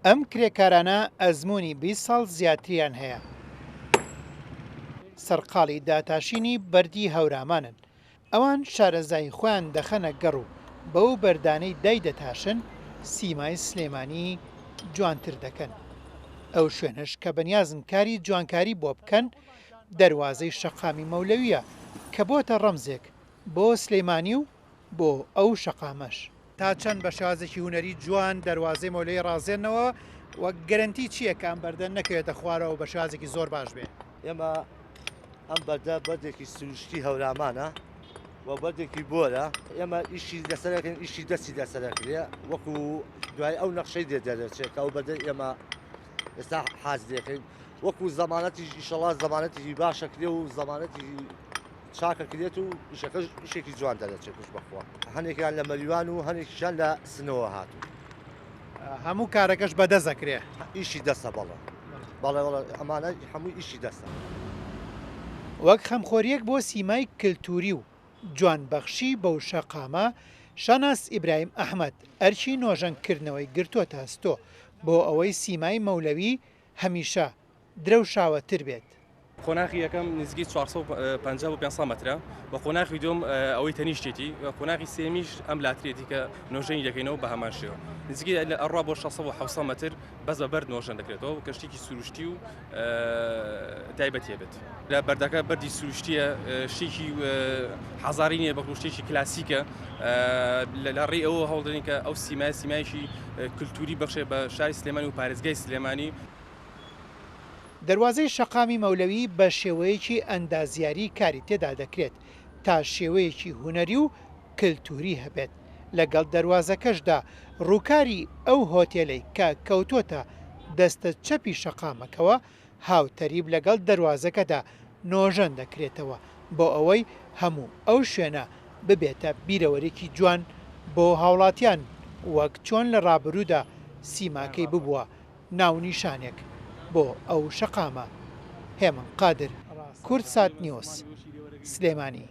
ئەم کرێکارانە ئەزموونی 20 ساڵ زیاتریان هەیە. سەرقاڵی داتاشینی بەردی هەورامانن. ئەوان شارەزایی خۆیان دەخەنە گەڕ و بەو بەردانەی دایدەتاشن سیمای سلێمانی جوانتر دەکەن. ئەو شوێنەش کە بەنیازن کاری جوانکاری بۆ بکەن دەروازەی شەقامی مەولەوییە کە بۆتە ڕەمزێک بۆ سلێمانی و بۆ ئەو شەقامەش. تا چەند بە شێوازێکی هونەری جوان دەروازەی مەولەوی ڕازێنەوە و گەرەنتی چییە کە ئەم بەردە نەکەوێتە خوارەوە بە شێوازێکی زۆر باش بێ؟ ئێمە ئەم بەردە بەردێکی سروشتی هەورامانە و بەردێکی بۆرە ئێمە ئیشی لەسەرەکەین ئیشی دەستی لەسەرەکرێ وەکو دوای ئەو نەخشەی دێ دەرەچێت کە ئەو بەردە ئێمە ئێستا حاز دەکەین وەکو زەمانەتی ئیشەڵا زەمانەتی باشەکرێ و زەمانەتی چاکەکرێت و ئیشەکەش ئیشێکی جوان دەرەچێت پشت بەخوا هەنێکیان لە مەریوان و هەنێکیشان لە سنەوە هاتوون. هەموو کارەکەش بە دەست ئەکرێ؟ ئیشی دەستە بەڵێ بەڵێ بەڵێ ئەمانە هەمووی ئیشی دەستە. وەک خەمخۆرییەک بۆ سیمای کلتوری و جوانبەخشی بەو شەقامە، شاناز ئیبراهیم ئەحمەد ئەرکی نۆژەنکردنەوەی گرتۆتە ئەستۆ بۆ ئەوەی سیمای مەولەوی هەمیشە درەوشاوەتر بێت. قۆناغی یەکەم نزیکەی 450 بۆ 500 مەترە و قۆناغی دووەم ئەوەی تەنیشتێتی و قۆناغی سێمیش ئەم لاترێتی کە نۆژەنی دەکەینەوە بە هەمان شێوە نزیکەی ئەڕوا بۆ 600 و 700 مەتر بەس بە بەرد نۆژەن دەکرێتەوە کە شتێکی سروشتی و تایبەتیە بێت لە بەردەکە بەردی سروشتیە شتێکی حەزاری نییە بەڵکو شتێکی کلاسیکە لە ڕێی ئەوە هەوڵدەین کە ئەو سیمای سیمایکی کللتوری بەخشێ بە شاری سلێمانی و پارێزگای سلێمانی. دەروازەی شەقامی مەولەوی بە شێوەیەکی ئەندازیاری کاری تێدا دەکرێت تا شێوەیەکی هونەری و کلتوری هەبێت، لەگەڵ دەروازەکەشدا ڕووکاری ئەو هۆتێلەی کە کەوتۆتە دەستە چەپی شەقامەکەوە هاوتەریب لەگەڵ دەروازەکەدا نۆژەن دەکرێتەوە بۆ ئەوەی هەموو ئەو شوێنە ببێتە بیرەوەرێکی جوان بۆ هاوڵاتیان وەک چۆن لە ڕابروودا سیماکەی ببووە ناونیشانێک بۆ ئەو شەقامە. هێمن قادر، کوردسات نیوز، سلێمانی.